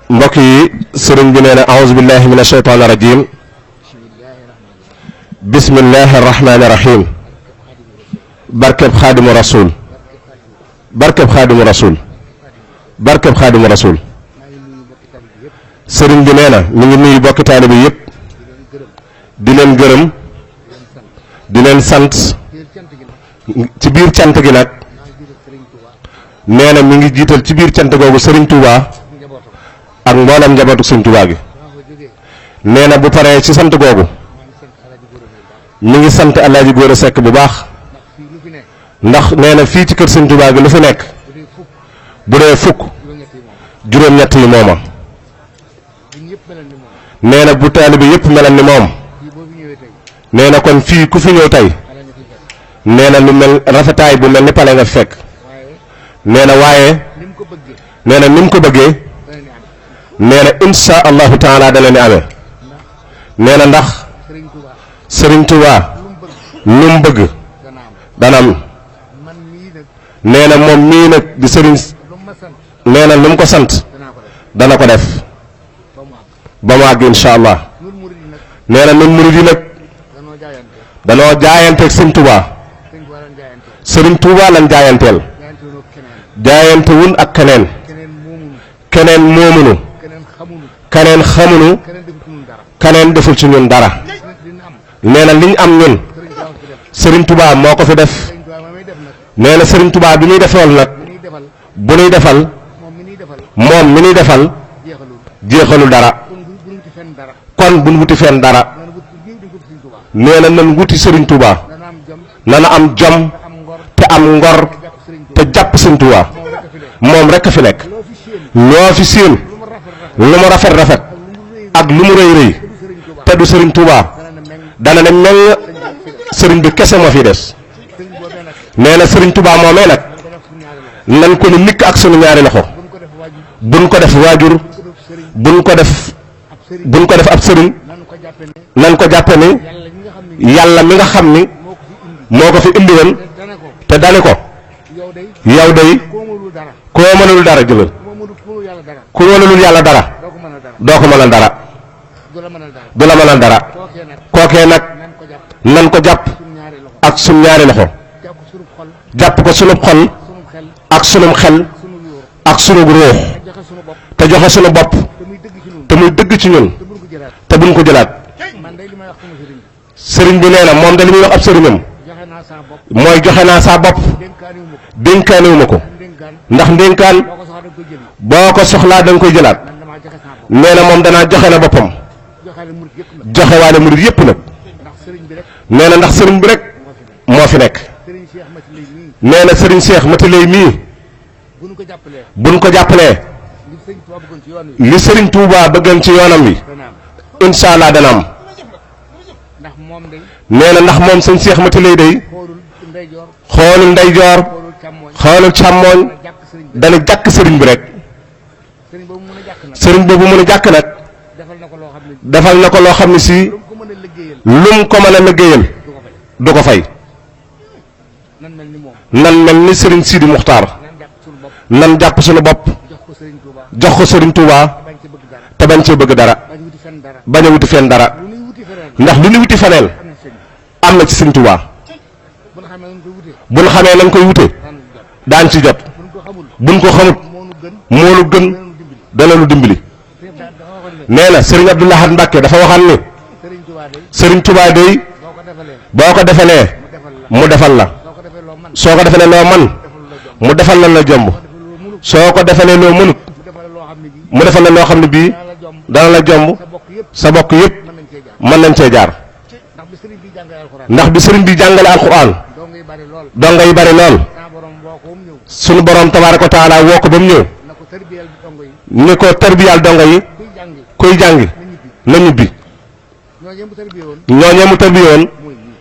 mbokk yi sëriñ bi nee na a'uuzu billahi min ashaytaani rajim bismillahi arrahmani irrahim barkeb xaadimu rasul barkeb xaadimu rasul barkeb xaadimu rasul sëriñ bi nee na mi ngi nuyu bokki taalibe yëpp di leen gërëm di leen sant ci biir cant gi nag nee na mi ngi jiital ci biir cant googu sëriñ Touba ak mboolem njabootu sëriñ Touba gi nee na bu paree ci sant googu mi ngi sant Alaaji Góora Sekk bu baax ndax nee na fii ci kër sëriñ Touba gi lu fi nekk bu dee fukk juróom-ñett yi mooma nee na bu taalibe yëpp melan ni moom nee na kon fii ku fi ñëw tey nee na lu mel rafetaay bu mel ni pale nga fi fekk nee na waaye nee na ni mu ko bëggee nee na insha allahu taala dana ni amee nee na ndax sëriñ Touba lu mu bëgg dana am nee na moom mii nag di sëriñ nee na lu mu ko sant dana ko def ba mu àgg insha allah nee na nun murid yi nag danoo jaayanteeg sëriñ Touba sëriñ Touba lañ jaayanteel jaayante wun ak keneen keneen moomunu keneen xamunu keneen deful ci ñun dara nee na liñ am ñun sëriñ Touba moo ko fi def nee na sëriñ Touba bi muy def loolu nag bu nuy defal moom mi nuy defal jeexalul dara kon buñ wuti fenn dara nee na nan wuti sëriñ Touba nana am jom te am ngor te jàpp sëriñ Touba moom rek a fi nekk loo fi siin lu mu rafet rafet ak lu mu rëy rëy te du sëriñ Touba dana ne mel sëriñ bi kese moo fi des nee na sëriñ Touba moomee nag nan ko ni nikk ak sunu ñaari loxo buñ ko def waajur buñ ko def ab sëriñ nan ko jàppe ni yàlla mi nga xam ni moo ko fi indi woon te dani ko yow day koo mënalul dara jëlal ku mënalul yàlla dara doo ko mënal dara du la mënal dara kookee nag nan ko jàpp ak sun ñaari loxo jàpp ko sunub xol ak sunum xel ak sunu ruux te joxe sunu bopp te muy dëgg ci ñun te buñ ko jëlaat sëriñ bi nee na moom de li muy wax ab sëriñam mooy joxe naa saa bopp dénkaaniwuma ko ndax ndénkaan boo ko soxlaa da nga koy jëlaat nee na moom danaa joxe na boppam joxe waale murid yépp nag nee na ndax sëriñ bi rek moo fi nekk nee na sëriñ Cheikh Matiley mii buñ ko jàppalee li sëriñ Touba bëggan ci yoonam wi insha allah dana am nee na ndax moom sëñ Cheikh Matiley day xoolul ndeyjoor xoolul càmmooñ dana jàkk sëriñ bi rek sëriñ boobu mën a jàkk nag defal na ko loo xam ne si lum ko mën a liggéeyal du ko fay nan mel ni sëriñ Sidi Muxtaar nan jàpp suñu bopp jox ko sëriñ Touba te bañ cee bëgg dara bañ a wuti fenn dara ndax lu ñu wuti feneen am na ci sëriñ Touba buñ xamee nañ koy wute daan ci jot buñ ko xamut moonu gën dana lu dimbali nee na sëriñ Abdou Lahad Mbacke dafa waxaan ni sëriñ Touba day boo ko defalee mu defal la soo ko defalee loo man mu defal la la jomb soo ko defalee loo mënut mu defal la loo xam ne bii dana la jomb sa bokk yëpp mën nañ cee jaar ndax bi sëriñ bi jàngale alxuraan donga yi bari lool sunu borom tabaaraka wa taala woo ko ba mu ñëw ni ko tarbiyal donga yi kuy jàngi na ñibbi ñooñee mu tarbiyoon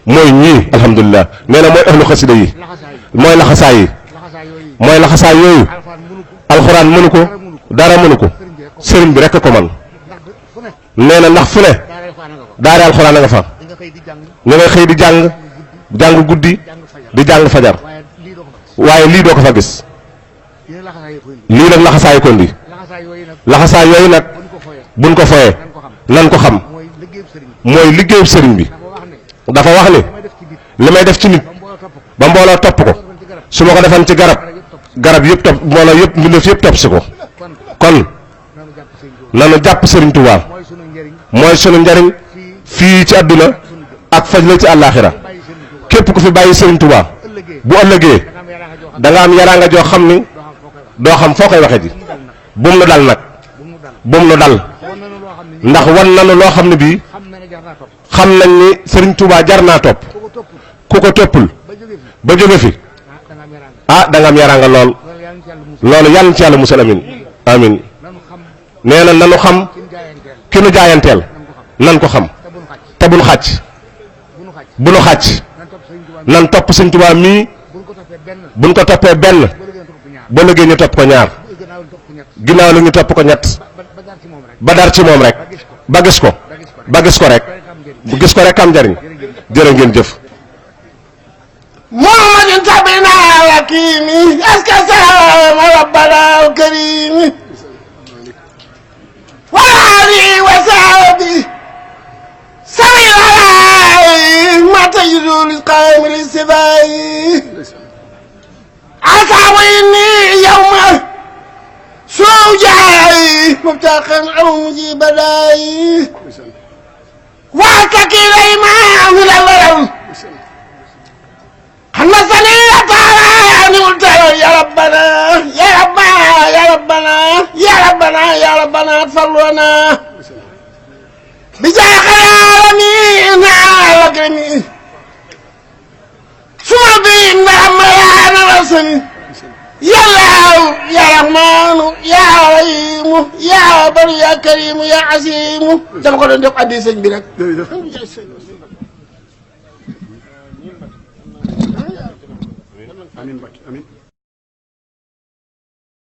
mooy ñii alhamdulilah nee na mooy ahlu xasida yi mooy laxasaay yi mooy laxasaay yooyu alxuraan mënu ko dara mënu ko sëriñ bi rekk ko man nee na ndax fu ne daara alxuraan a nga fa ñu ngay xëy di jàng guddi di jàng fajar waaye lii doo ko fa gis lii nag laxasaay ko indi laxasaay yooyu nag buñ ko foyee nan ko xam mooy liggéeyub sëriñ bi dafa wax ni li may def ci nit ba mbooloo topp ko su ma ko defan ci garab yëpp topp mbooloo yëpp mbindeef yëpp topp si ko kon nanu jàpp sëriñ Tuubaa mooy sunu njariñ fii ci àdduna ak faj la ci àllaaxira képp ku fi bàyyi sëriñ Tuubaa bu ëllëgee da nga am yaraanga joo xam ni doo xam foo koy waxe ji bum nu dal nag bum nu dal ndax wan nanu loo xam ne bii xam nañ ni sëriñ Tuubaa jar naa topp ku ko toppul ba jóge fi ah da nga am yaraanga lool loolu yàlla na ci yàlla musal amin amin nee na nanu xam ki nu jaayanteel nan ko xam te bu nu xàcc bu nu xàcc nan topp sëriñ Tuubaa mii buñ ko toppee benn ba léegi ñu topp ko ñaar ginnaaw lu ñu topp ko ñett ba dar ci moom rek ba gis ko rek bu gis ko rek am njariñ jërë ngeen jëf محمد تبنا وكيمي أسكى سلام ربنا الكريم وعلي وسعدي سمي علي ما تجدو للقائم للسباي عساويني يوم سوجاي مبتاقا أو مجيب داي واتكي ليما من الورم حمسني يا طاراني قلت يا ربنا يا ربنا يا ربنا يا ربنا يا ربنا صلونا بجاه العالمين وكرمي صوبي محمد رسمي يا الله يا رحمن يا رحيم يا بر يا كريم يا عظيم dama ko doon def addi sëñ bi rek amiin Mbacke amiin